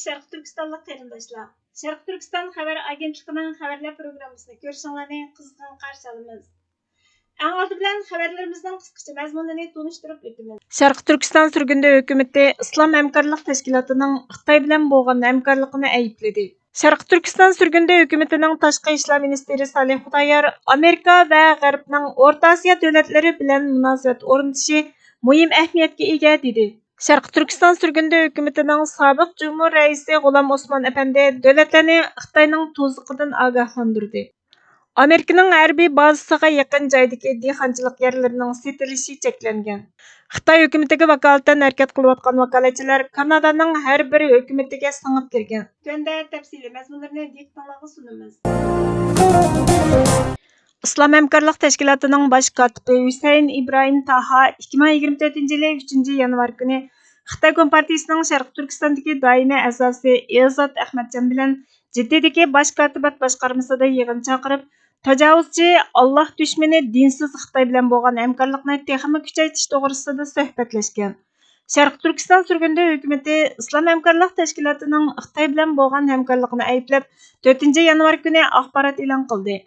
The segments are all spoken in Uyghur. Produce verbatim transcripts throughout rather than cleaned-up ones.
شەرقىي تۈركىستانلىق قېرىنداشلار، شەرقىي تۈركىستان خەۋەر ئاگېنتلىقىنىڭ خەۋەرلەر پروگراممىسىنى كۆرۈشۈڭلارنى قىزغىن قارشى ئالىمىز. ئەڭ ئالدى بىلەن خەۋەرلىرىمىزنىڭ قىسقىچە مەزمۇنىنى تونۇشتۇرۇپ ئۆتىمىز. شەرقىي تۈركىستان سۈرگۈندە ھۆكۈمىتى ئىسلام ھەمكارلىق تەشكىلاتىنىڭ خىتاي بىلەن بولغان ھەمكارلىقىنى ئەيىبلىدى. شەرقىي تۈركىستان سۈرگۈندە ھۆكۈمىتىنىڭ تاشقى ئىشلار مىنىستىرى سالىھ خۇدايار ئامېرىكا ۋە غەربنىڭ ئورتا ئاسىيا دۆلەتلىرى بىلەن مۇناسىۋەت ئورنىتىشى مۇھىم ئەھمىيەتكە ئىگە، دېدى. شەرقىي تۈركىستان سۈرگۈندە ھۆكۈمىتىنىڭ سابىق جۇمھۇر رەئىسى غۇلام ئوسمان ئەپەندى دۆلەتلەرنى خىتاينىڭ تۇزلۇقىدىن ئاگاھلاندۇردى. ئامېرىكىنىڭ ھەربىي بازىسىغا يېقىن جايدىكى دېھقانچىلىق يەرلىرىنىڭ سېتىلىشى چەكلەنگەن. خىتاي ھۆكۈمىتىگە ۋاكالىتەن ھەرىكەت قىلىۋاتقان ۋاكالەتچىلەر كانادانىڭ ھەر بىر ھۆكۈمىتىگە سىڭىپ كىرگەن. تۆۋەندە تەپسىلىي مەزمۇنلىرىنى دىققىتىڭلارغا سۇنىمىز. ئىسلام ھەمكارلىق تەشكىلاتىنىڭ باش كاتىپى ھۈسەيىن ئىبراھىم تاھا ئىككى مىڭ يىگىرمە تۆتىنچى يىلى ئۈچىنچى يانۋار كۈنى خىتاي كومپارتىيىسىنىڭ شەرقىي تۈركىستاندىكى دائىمىي ئەزاسى ئېلزات ئەخمەتجان بىلەن جىددىدىكى باش كاتىبات باشقارمىسىدا يىغىن چاقىرىپ، تاجاۋۇزچى، ئاللاھ دۈشمىنى، دىنسىز خىتاي بىلەن بولغان ھەمكارلىقنى تېخىمۇ كۈچەيتىش توغرىسىدا سۆھبەتلەشكەن. شەرقىي تۈركىستان سۈرگۈندە ھۆكۈمىتى ئىسلام ھەمكارلىق تەشكىلاتىنىڭ خىتاي بىلەن بولغان ھەمكارلىقىنى ئەيىبلەپ، تۆتىنچى يانۋار كۈنى ئاخبارات ئېلان قىلدى.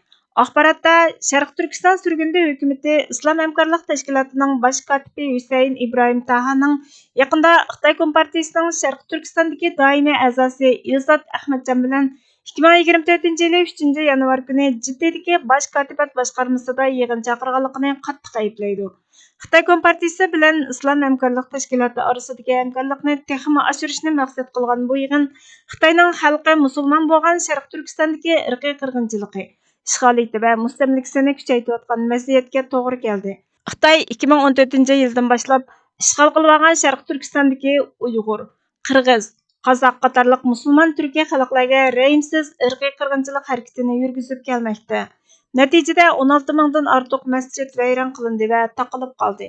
ئاخباراتتا شەرقىي تۈركىستان سۈرگۈندە ھۆكۈمىتى ئىسلام ھەمكارلىق تەشكىلاتىنىڭ باش كاتىپى ھۈسەيىن ئىبراھىم تاھانىڭ يېقىندا خىتاي كومپارتىيىسىنىڭ شەرقىي تۈركىستاندىكى دائىمىي ئەزاسى ئىلزات ئەخمەتجان بىلەن ئىككى مىڭ يىگىرمە تۆتىنچى يىلى ئۈچىنچى يانۋار كۈنى جىددىدىكى باش كاتىبات باشقارمىسىدا يىغىن چاقىرغانلىقىنى قاتتىق ئەيىبلەيدۇ. خىتاي كومپارتىيىسى بىلەن ئىسلام ھەمكارلىق تەشكىلاتى ئارىسىدىكى ھەمكارلىقنى تېخىمۇ ئاشۇرۇشنى مەقسەت قىلغان بۇ يىغىن خىتاينىڭ خەلقى مۇسۇلمان بولغان شەرقىي تۈركىستاندىكى ئىرقىي قىرغىنچىلىقى، ئىشغالىيىتى ۋە مۇستەملىكىسىنى كۈچەيتىۋاتقان ۋەزىيەتكە توغرا كەلدى. خىتاي ئىككى مىڭ ئون تۆتىنچى يىلدىن باشلاپ ئىشغال قىلىۋالغان شەرقىي تۈركىستاندىكى ئۇيغۇر، قىرغىز، قازاق قاتارلىق مۇسۇلمان تۈركىي خەلقلەرگە رەھىمسىز ئىرقىي قىرغىنچىلىق ھەرىكىتىنى يۈرگۈزۈپ كەلمەكتە. نەتىجىدە ئون ئالتە مىڭدىن ئارتۇق مەسچىت ۋەيران قىلىندى ۋە تاقىلىپ قالدى.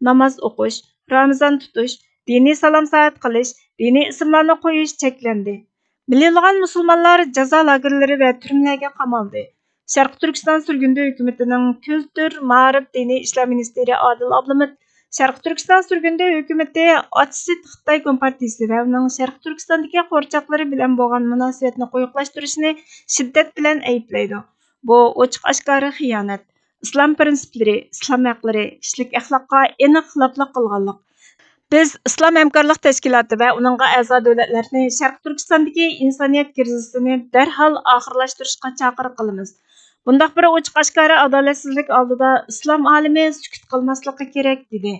ناماز ئوقۇش، رامىزان تۇتۇش، دىنىي سالام-سائەت قىلىش، دىنىي ئىسىملارنى قويۇش چەكلەندى. مىليونلىغان مۇسۇلمانلار جازا لاگېرلىرى ۋە تۈرمىلەرگە قامالدى. شەرقىي تۈركىستان سۈرگۈندە ھۆكۈمىتىنىڭ كۈلتۈر، مائارىپ، دىنىي ئىشلار مىنىستىرى ئادىل ئابلىمىت شەرقىي تۈركىستان سۈرگۈندە ھۆكۈمىتى ئاتىسىد خىتاي كومپارتىيىسى ۋە ئۇنىڭ شەرقىي تۈركىستاندىكى قورچاقلىرى بىلەن بولغان مۇناسىۋەتنى قويۇقلاشتۇرۇشىنى شىددەت بىلەن ئەيىبلەيدۇ. بۇ ئوچۇق-ئاشكارا خىيانەت. ئىسلام پىرىنسىپلىرى، ئىسلام ھەقلىرى، كىشىلىك ئەخلاققا ئېنىق خىلاپلىق قىلغانلىق. بىز ئىسلام ھەمكارلىق تەشكىلاتى ۋە ئۇنىڭغا ئەزا دۆلەتلەرنى شەرقىي تۈركىستاندىكى ئىنسانىيەت كىرىزىسىنى دەرھال ئاخىرلاشتۇرۇشقا چاقىرىق قىلىمىز. بۇنداق بىر ئوچۇق-ئاشكارا ئادالەتسىزلىك ئالدىدا ئىسلام ئالىمى سۈكۈت قىلماسلىقى كېرەك، دېدى.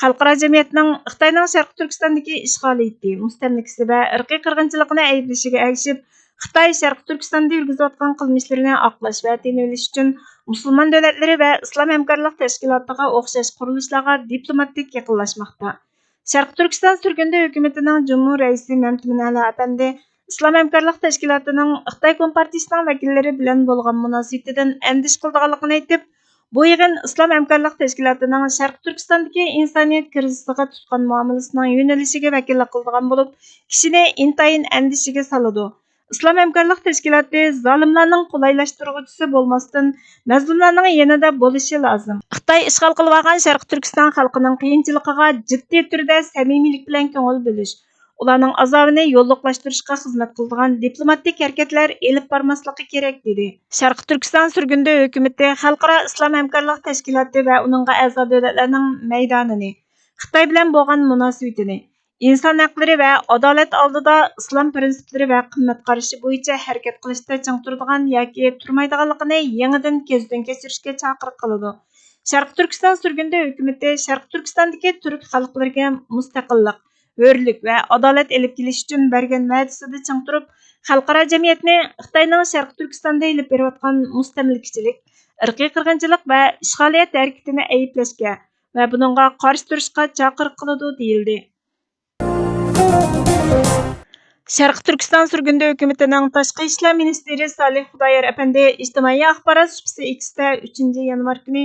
خەلقئارا جەمئىيەتنىڭ خىتاينىڭ شەرقىي تۈركىستاندىكى ئىشغالىيىتى، مۇستەملىكىسى ۋە ئىرقىي قىرغىنچىلىقىنى ئەيىبلىشىگە ئەگىشىپ، خىتاي شەرقىي تۈركىستاندا يۈرگۈزۈۋاتقان قىلمىشلىرىنى ئاقلاش ۋە تېنىۋېلىش ئۈچۈن مۇسۇلمان دۆلەتلىرى ۋە ئىسلام ھەمكارلىق تەشكىلاتىغا ئوخشاش قۇرۇلۇشلارغا دىپلوماتىك يېقىنلاشماقتا. شەرقىي تۈركىستان سۈرگۈندە ھۆكۈمىتىنىڭ جۇمھۇر رەئىسى مەمتىمىن ئەلا ئەپەندى ئىسلام ھەمكارلىق تەشكىلاتىنىڭ خىتاي كومپارتىيىسىنىڭ ۋەكىللىرى بىلەن بولغان مۇناسىۋىتىدىن ئەندىشە قىلىدىغانلىقىنى ئېيتىپ، بۇ يىغىن ئىسلام ھەمكارلىق تەشكىلاتىنىڭ شەرقىي تۈركىستاندىكى ئىنسانىيەت كىرىزىسىغا تۇتقان مۇئامىلىسىنىڭ يۆنىلىشىگە ۋەكىللىك قىلىدىغان بولۇپ، كىشىنى ئىنتايىن ئەندىشىگە سالىدۇ. ئىسلام ھەمكارلىق تەشكىلاتى زالىملارنىڭ قولايلاشتۇرغۇچىسى بولماستىن، مەزلۇملارنىڭ يېنىدا بولۇشى لازىم. خىتاي ئىشغال قىلىۋالغان شەرقىي تۈركىستان خەلقىنىڭ قىيىنچىلىقىغا جىددىي تۈردە سەمىمىيلىك بىلەن كۆڭۈل بۆلۈش، ئۇلارنىڭ ئازابىنى يوللۇقلاشتۇرۇشقا خىزمەت قىلىدىغان دىپلوماتىك ھەرىكەتلەر ئېلىپ بارماسلىقى كېرەك، دېدى. شەرقىي تۈركىستان سۈرگۈندە ھۆكۈمىتى خەلقئارا ئىسلام ھەمكارلىق تەشكىلاتى ۋە ئۇنىڭغا ئەزا دۆلەتلەرنىڭ مەيدانىنى، خىتاي بىلەن بولغان مۇناسىۋىتىنى، ئىنسان ھەقلىرى ۋە ئادالەت ئالدىدا ئىسلام پىرىنسىپلىرى ۋە قىممەت قارىشى بويىچە ھەرىكەت قىلىشتا چىڭ تۇرىدىغان ياكى تۇرمايدىغانلىقىنى يېڭىدىن كۆزدىن كەچۈرۈشكە چاقىرىق قىلىدۇ. شەرقىي تۈركىستان سۈرگۈندە ھۆكۈمىتى شەرقىي تۈركىستاندىكى تۈرك خەلقلىرىگە مۇستەقىللىق، ھۆرلۈك ۋە ئادالەت ئېلىپ كېلىش ئۈچۈن بەرگەن ۋەدىسىدە چىڭ تۇرۇپ، خەلقئارا جەمئىيەتنى خىتاينىڭ شەرقىي تۈركىستاندا ئېلىپ بېرىۋاتقان مۇستەملىكىچىلىك، ئىرقىي قىرغىنچىلىق ۋە ئىشغالىيەت ھەرىكىتىنى ئەيىبلەشكە ۋە بۇنىڭغا قارشى تۇرۇشقا چاقىرىق قىلىدۇ، دېيىلدى. شەرقىي تۈركىستان سۈرگۈندە ھۆكۈمىتىنىڭ تاشقى ئىشلار مىنىستىرى سالىھ خۇدايار ئەپەندى ئىجتىمائىي ئاخبارات سۇپىسى ئېكستا ئۈچىنچى يانۋار كۈنى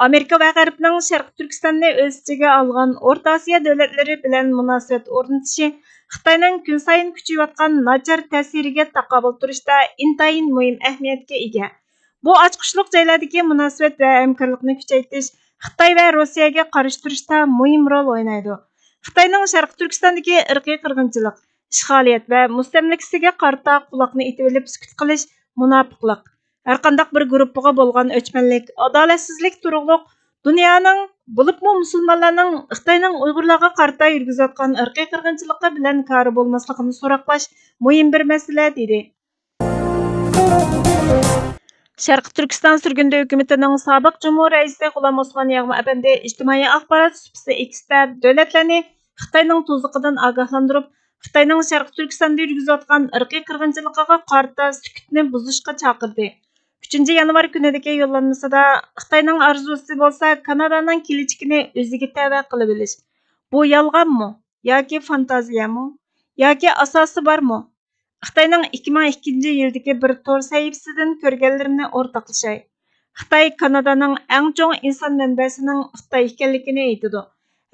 ئامېرىكا ۋە غەربنىڭ شەرقىي تۈركىستاننى ئۆز ئىچىگە ئالغان ئورتا ئاسىيا دۆلەتلىرى بىلەن مۇناسىۋەت ئورنىتىشى خىتاينىڭ كۈنسايىن كۈچىيىۋاتقان ناچار تەسىرىگە تاقابىل تۇرۇشتا ئىنتايىن مۇھىم ئەھمىيەتكە ئىگە. بۇ ئاچقۇچلۇق جايلاردىكى مۇناسىۋەت ۋە ھەمكارلىقنى كۈچەيتىش خىتاي ۋە روسىيەگە قارشى تۇرۇشتا مۇھىم رول ئوينايدۇ. خىتاينىڭ شەرقىي تۈركىستاندىكى ئىرقىي قىرغىنچىلىق، ئىشغالىيەت ۋە مۇستەملىكىسىگە قارىتا قۇلاقنى ئېتىۋېلىپ سۈكۈت قىلىش مۇناپىقلىق. ھەرقانداق بىر گۇرۇپپىغا بولغان ئۆچمەنلىك، ئادالەتسىزلىك تۇرۇقلۇق دۇنيانىڭ، بولۇپمۇ مۇسۇلمانلارنىڭ خىتاينىڭ ئۇيغۇرلارغا قارىتا يۈرگۈزۈۋاتقان ئىرقىي قىرغىنچىلىقى بىلەن كارى بولماسلىقىنى سوراقلاش مۇھىم بىر مەسىلە، دېدى. شەرقىي تۈركىستان سۈرگۈندە ھۆكۈمىتىنىڭ سابىق جۇمھۇر رەئىسى غۇلام ئوسمان ياغما ئەپەندى ئىجتىمائىي ئاخبارات سۇپىسى ئېكستا دۆلەتلەرنى خىتاينىڭ تۇزلۇقىدىن ئاگاھلاندۇرۇپ، خىتاينىڭ شەرقىي تۈركىستاندا يۈرگۈزۈۋاتقان ئىرقىي قىرغىنچىلىقىغا قارىتا سۈكۈتنى بۇزۇشقا چاقىردى. ئۈچىنچى يانۋار كۈنىدىكى يوللانمىسىدا خىتاينىڭ ئارزۇسى بولسا كانادانىڭ كېلىچىكىنى ئۆزىگە تەۋە قىلىۋېلىش. بۇ يالغانمۇ؟ ياكى فانتازىيەمۇ؟ ياكى ئاساسى بارمۇ؟ خىتاينىڭ ئىككى مىڭ ئىككىنچى يىلدىكى بىر تور سەھىپىسىدىن كۆرگەنلىرىمنى ئورتاقلىشاي. خىتاي كانادانىڭ ئەڭ چوڭ ئىنسان مەنبەسىنىڭ خىتاي ئىكەنلىكىنى ئېيتىدۇ.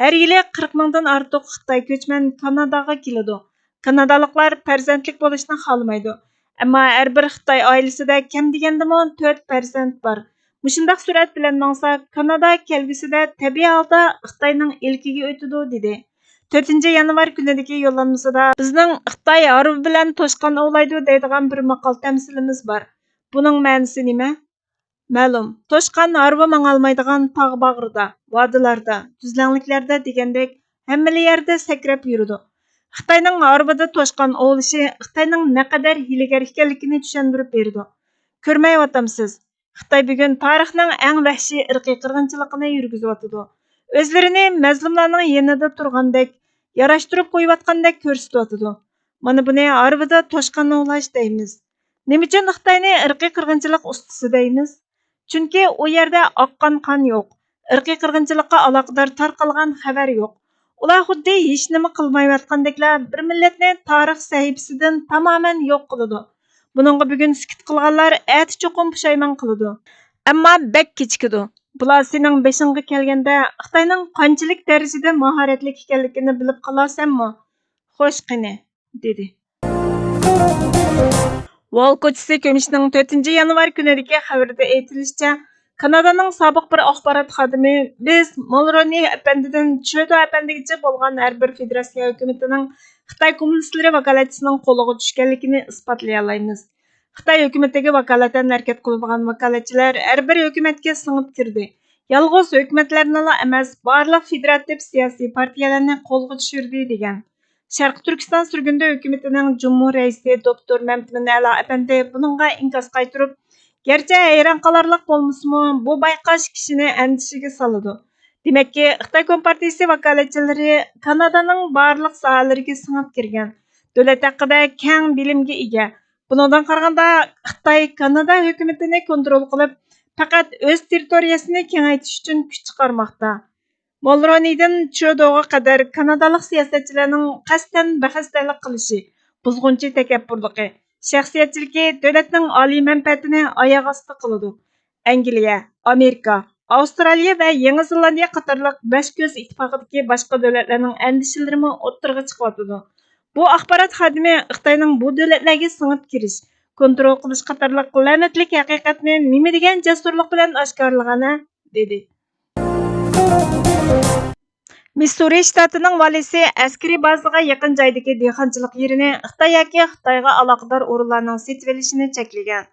ھەر يىلى قىرىق مىڭدىن ئارتۇق خىتاي كۆچمەن كاناداغا كېلىدۇ. كانادالىقلار پەرزەنتلىك بولۇشنى خالىمايدۇ. ئەمما ھەر بىر خىتاي ئائىلىسىدە كەم دېگەندىمۇ تۆت پەرزەنت بار. مۇشۇنداق سۈرئەت بىلەن ماڭسا، كانادا كەلگۈسىدە تەبىئىي ھالدا خىتاينىڭ ئىلكىگە ئۆتىدۇ، دېدى. تۆتىنچى يانۋار كۈنىدىكى يوللانمىسىدا بىزنىڭ خىتاي ھارۋا بىلەن توشقان ئوۋلايدۇ دەيدىغان بىر ماقال تەمسىلىمىز بار. بۇنىڭ مەنىسى نېمە؟ مەلۇم، توشقان ھارۋا ماڭالمايدىغان تاغ باغرىدا، ۋادىلاردا، تۈزلەڭلىكلەردە دېگەندەك ھەممىلا يەردە سەكرەپ يۈرىدۇ. خىتاينىڭ ھارۋىدا توشقان ئوۋلىشى خىتاينىڭ نەقەدەر ھىيلىگەر ئىكەنلىكىنى چۈشەندۈرۈپ بېرىدۇ. كۆرمەيۋاتامسىز؟ خىتاي بۈگۈن تارىخنىڭ ئەڭ ۋەھشىي ئىرقىي قىرغىنچىلىقىنى يۈرگۈزۈۋاتىدۇ. ئۆزلىرىنى مەزلۇملارنىڭ يېنىدا تۇرغاندەك، ياراشتۇرۇپ قويۇۋاتقاندەك كۆرسىتىۋاتىدۇ. مانا بۇنى ھارۋىدا توشقان ئوۋلاش دەيمىز. نېمە ئۈچۈن خىتاينى ئىرقىي قىرغىنچىلىق ئۇستىسى دەيمىز؟ چۈنكى ئۇ يەردە ئاققان قان يوق، ئىرقىي قىرغىنچىلىققا ئالاقىدار تارقالغان خەۋەر يوق. ئۇلار خۇددى ھېچنېمە قىلمايۋاتقاندەكلا بىر مىللەتنى تارىخ سەھىپىسىدىن تامامەن يوق قىلىدۇ. بۇنىڭغا بۈگۈن سۈكۈت قىلغانلار ئەتە چوقۇم پۇشايمان قىلىدۇ. ئەمما بەك كېچىكىدۇ. بۇلار سېنىڭ بېشىڭغا كەلگەندە، خىتاينىڭ قانچىلىك دەرىجىدە ماھارەتلىك ئىكەنلىكىنى بىلىپ قالارسەنمۇ؟ خوش قېنى، دېدى. ۋال كوچىسى كۆمۈشىنىڭ تۆتىنچى يانۋار كۈنىدىكى خەۋىرىدە ئېيتىلىشىچە، كانادانىڭ سابىق بىر ئاخبارات خادىمى، بىز مولرونى ئەپەندىدىن چۆدو ئەپەندىگىچە بولغان ھەر بىر فېدېراتسىيە ھۆكۈمىتىنىڭ خىتاي كوممۇنىستلىرى ۋاكالەتچىسىنىڭ قولىغا چۈشكەنلىكىنى ئىسپاتلىيالايمىز. خىتاي ھۆكۈمىتىگە ۋاكالىتەن ھەرىكەت قىلىدىغان ۋاكالەتچىلەر ھەر بىر ھۆكۈمەتكە سىڭىپ كىردى. يالغۇز ھۆكۈمەتلەرنىلا ئەمەس، بارلىق فېدېراتىپ سىياسىي پارتىيەلەرنى قولغا چۈشۈردى، دېگەن. شەرقىي تۈركىستان سۈرگۈندە ھۆكۈمىتىنىڭ جۇمھۇر رەئىسى دوكتور مەمتىمىن ئەلا ئەپەندى بۇنىڭغا ئىنكاس قايتۇرۇپ، گەرچە ھەيران قالارلىق بولمىسىمۇ، بۇ بايقاش كىشىنى ئەندىشىگە سالىدۇ. دېمەككى، خىتاي كومپارتىيىسى ۋاكالەتچىلىرى كانادانىڭ بارلىق ساھەلىرىگە سىڭىپ كىرگەن، دۆلەت ھەققىدە كەڭ بىلىمگە ئىگە. بۇنىڭدىن قارىغاندا، خىتاي كانادا ھۆكۈمىتىنى كونترول قىلىپ، پەقەت ئۆز تېررىتورىيەسىنى كېڭەيتىش ئۈچۈن كۈچ چىقارماقتا. مولرونىدىن چۆدوغا قەدەر كانادالىق سىياسەتچىلەرنىڭ قەستەن بىخەستەلىك قىلىشى، بۇزغۇنچى تەكەببۇرلۇقى، شەخسىيەتچىلىكى دۆلەتنىڭ ئالىي مەنپەئەتىنى ئاياغ ئاستى قىلىدۇ. ئەنگلىيە، ئامېرىكا، ئاۋسترالىيە ۋە يېڭى زېلاندىيە قاتارلىق بەش كۆز ئىتتىپاقىدىكى باشقا دۆلەتلەرنىڭ ئەندىشىلىرىمۇ ئوتتۇرىغا چىقىۋاتىدۇ. بۇ ئاخبارات خادىمى خىتاينىڭ بۇ دۆلەتلەرگە سىڭىپ كىرىش، كونترول قىلىش قاتارلىق لەنەتلىك ھەقىقەتنى نېمە دېگەن جەسۇرلۇق بىلەن ئاشكارىلىغان ھە؟ دېدى. مىسسۇرى شتاتىنىڭ ۋالىسى ئەسكىرىي بازىغا يېقىن جايدىكى دېھقانچىلىق يېرىنى خىتاي ياكى خىتايغا ئالاقىدار ئورۇنلارنىڭ سېتىۋېلىشىنى چەكلىگەن.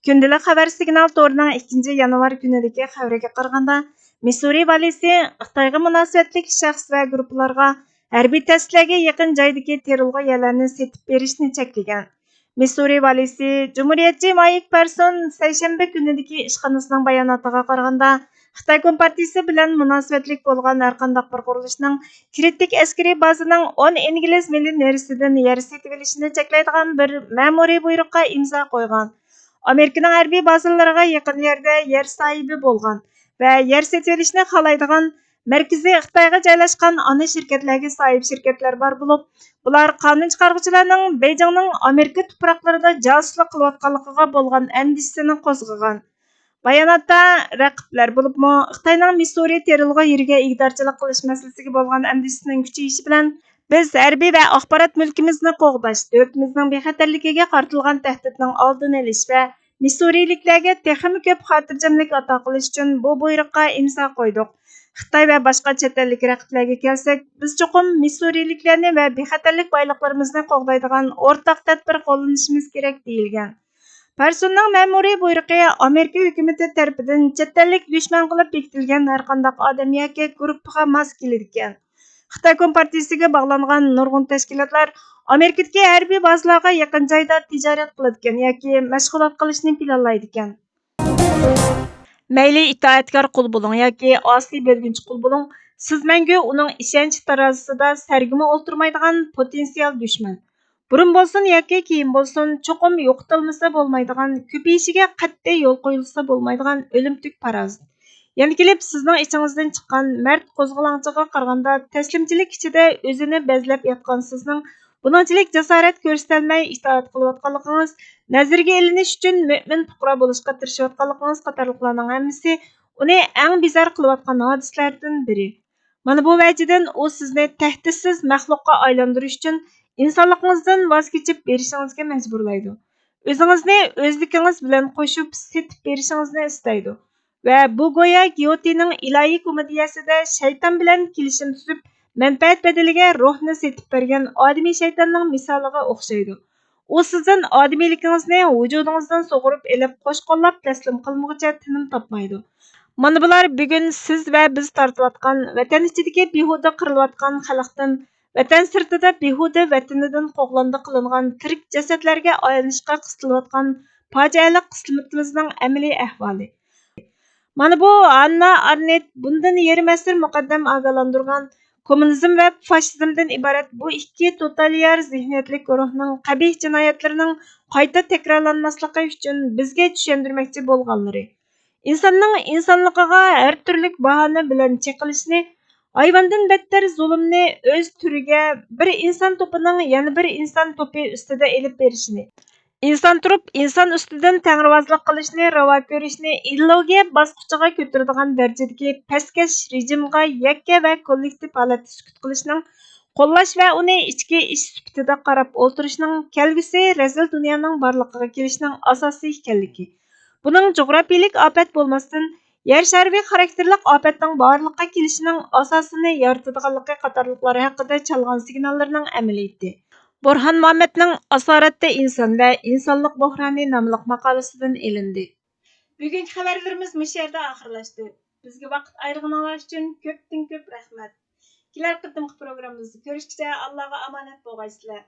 كۈندىلىك خەۋەر سىگنال تورىنىڭ ئىككىنچى يانۋار كۈنىدىكى خەۋىرىگە قارىغاندا، مىسسۇرى ۋالىسى خىتايغا مۇناسىۋەتلىك شەخس ۋە گۇرۇپپىلارغا ھەربىي تەسىسلەرگە يېقىن جايدىكى تېرىلغۇ يەرلەرنى سېتىپ بېرىشنى چەكلىگەن. مىسسۇرى ۋالىسى، جۇمھۇرىيەتچى مايك پېرسون سەيشەنبە كۈنىدىكى ئىشخانىسىنىڭ باياناتىغا قارىغاندا، خىتاي كومپارتىيىسى بىلەن مۇناسىۋەتلىك بولغان ھەرقانداق بىر قۇرۇلۇشنىڭ كرىتىك ئەسكىرىي بازىنىڭ ئون ئىنگلىز مىليونېرىسىدىن يەر سېتىۋېلىشىنى چەكلەيدىغان بىر مەمۇرىي بۇيرۇققا ئىمزا قويغان. ئامېرىكىنىڭ ھەربىي بازىلىرىغا يېقىن يەردە يەر ساھىبى بولغان ۋە يەر سېتىۋېلىشنى خالايدىغان مەركىزى خىتايغا جايلاشقان ئانا شىركەتلەرگە ساھىب شىركەتلەر بار بولۇپ، بۇلار قانۇن چىقارغۇچىلارنىڭ بېيجىڭنىڭ ئامېرىكا تۇپراقلىرىدا جاسۇسلۇق قىلىۋاتقانلىقىغا بولغان ئەندىشىسىنى قوزغىغان. باياناتتا رەقىبلەر، بولۇپمۇ خىتاينىڭ مىسسۇرى تېرىلغۇ يېرىگە ئىگىدارچىلىق قىلىش مەسىلىسىگە بولغان ئەندىشىسىنىڭ كۈچىيىشى بىلەن، بىز ھەربىي ۋە ئاخبارات مۈلكىمىزنى قوغداش، دۆلىتىمىزنىڭ بىخەتەرلىكىگە قارىتىلغان تەھدىتنىڭ ئالدىنى ئېلىش ۋە مىسسۇرىلىكلەرگە تېخىمۇ كۆپ خاتىرجەملىك ئاتا قىلىش ئۈچۈن بۇ بۇيرۇققا ئىمزا قويدۇق. خىتاي ۋە باشقا چەت ئەللىك رەقىبلەرگە كەلسەك، بىز چوقۇم مىسسۇرىلىكلەرنى ۋە بىخەتەرلىك بايلىقلىرىمىزنى قوغدايدىغان ئورتاق تەدبىر قوللىنىشىمىز كېرەك، دېيىلگەن. پېرسوننىڭ مەمۇرىي بۇيرۇقى ئامېرىكا ھۆكۈمىتى تەرىپىدىن چەت ئەللىك دۈشمەن قىلىپ بېكىتىلگەن ھەرقانداق ئادەم ياكى گۇرۇپپىغا ماس كېلىدىكەن. خىتاي كومپارتىيىسىگە باغلانغان نۇرغۇن تەشكىلاتلار ئامېرىكىدىكى ھەربىي بازىلارغا يېقىن جايدا تىجارەت قىلىدىكەن ياكى مەشغۇلات قىلىشنى پىلانلايدىكەن. مەيلى ئىتائەتكار قۇل بولۇڭ ياكى ئاسىي بۆلگۈنچى قۇل بولۇڭ، سىز مەڭگۈ ئۇنىڭ ئىشەنچ تارازىسىدا سەرگىمۇ ئولتۇرمايدىغان پوتېنسىيال دۈشمەن. بۇرۇن بولسۇن ياكى كېيىن بولسۇن، چوقۇم يوقىتىلمىسا بولمايدىغان، كۆپىيىشىگە قەتئىي يول قويۇلسا بولمايدىغان ئۆلۈمتۈك پارازىت. يەنە كېلىپ سىزنىڭ ئىچىڭىزدىن چىققان مەرد قوزغىلاڭچىغا قارىغاندا، تەسلىمچىلىك ئىچىدە ئۆزىنى بەزلەپ ياتقان سىزنىڭ بۇنىڭچىلىك جاسارەت كۆرسىتەلمەي ئىتائەت قىلىۋاتقانلىقىڭىز، نەزىرگە ئېلىنىش ئۈچۈن مۆمىن پۇقرا بولۇشقا تىرىشىۋاتقانلىقىڭىز قاتارلىقلارنىڭ ھەممىسى ئۇنى ئەڭ بىزار قىلىۋاتقان ھادىسىلەردىن بىرى. مانا بۇ ۋەجىدىن ئۇ سىزنى تەھدىتسىز مەخلۇققا ئايلاندۇرۇش ئۈچۈن ئىنسانلىقىڭىزدىن ۋاز كېچىپ بېرىشىڭىزگە مەجبۇرلايدۇ. ئۆزىڭىزنى ئۆزلۈكىڭىز بىلەن قوشۇپ سېتىپ بېرىشىڭىزنى ئىستەيدۇ. ۋە بۇ گويا گيوتىنىڭ ئىلاھىي كومېدىيەسىدە شەيتان بىلەن كېلىشىم تۈزۈپ، مەنپەئەت بەدىلىگە روھنى سېتىپ بەرگەن ئادىمىي شەيتاننىڭ مىسالىغا ئوخشايدۇ. ئۇ سىزدىن ئادىمىيلىكىڭىزنى ۋۇجۇدىڭىزدىن سۇغۇرۇپ ئېلىپ، قوش قوللاپ تەسلىم قىلمىغۇچە تىنىم تاپمايدۇ. مانا بۇلار بۈگۈن سىز ۋە بىز تارتىۋاتقان، ۋەتەن ئىچىدىكى بىھۇدە قىرىلىۋاتقان خەلقتىن، ۋەتەن سىرتىدا بىھۇدە ۋەتىنىدىن قوغلاندى قىلىنغان تىرىك جەسەتلەرگە ئايلىنىشقا قىستىلىۋاتقان پاجىئەلىك قىسمىتىمىزنىڭ ئەمەلىي ئەھۋالى. مانا بۇ ھاننا ئارنت بۇندىن يېرىم ئەسىر مۇقەددەم ئاگاھلاندۇرغان، كوممۇنىزم ۋە فاشىزمدىن ئىبارەت بۇ ئىككى توتالىتار زېھنىيەتلىك گۇرۇھنىڭ قەبىھ جىنايەتلىرىنىڭ قايتا تەكرارلانماسلىقى ئۈچۈن بىزگە چۈشەندۈرمەكچى بولغانلىرى، ئىنساننىڭ ئىنسانلىقىغا ھەر تۈرلۈك باھانە بىلەن چېقىلىشىنى، ھايۋاندىن بەتتەر زۇلۇمنى ئۆز تۈرىگە، بىر ئىنسان توپىنىڭ يەنە بىر ئىنسان توپى ئۈستىدە ئېلىپ بېرىشىنى، ئىنسان تۇرۇپ ئىنسان ئۈستىدىن تەڭرىۋازلىق قىلىشنى راۋا كۆرۈشنى ئىدېئولوگىيە باسقۇچىغا كۆتۈرىدىغان دەرىجىدىكى پەسكەش رېجىمغا يەككە ۋە كوللېكتىپ ھالەتتە سۈكۈت قىلىشنىڭ، قوللاش ۋە ئۇنى ئىچكى ئىش سۈپىتىدە قاراپ ئولتۇرۇشنىڭ كەلگۈسى رەزىل دۇنيانىڭ بارلىقىغا كېلىشىنىڭ ئاساسى ئىكەنلىكى، بۇنىڭ جۇغراپىيىلىك ئاپەت بولماستىن، يەر شارىۋى خاراكتېرلىق ئاپەتنىڭ بارلىققا كېلىشىنىڭ ئاساسىنى يارىتىدىغانلىقى قاتارلىقلار ھەققىدە چالغان سىگناللىرىنىڭ ئەمەلىيىتى. بۇرھان مۇھەممەدنىڭ ئاسارەتتە ئىنسان ۋە ئىنسانلىق بۇھرانى ناملىق ماقالىسىدىن ئېلىندى. بۈگۈنكى خەۋەرلىرىمىز مۇشۇ يەردە ئاخىرلاشتى. بىزگە ۋاقىت ئايرىغىنىڭلار ئۈچۈن كۆپتىن كۆپ رەھمەت. كېلەر قېتىمقى پروگراممىمىزدا كۆرۈشكىچە ئاللاغا ئامانەت بولغايسىلەر.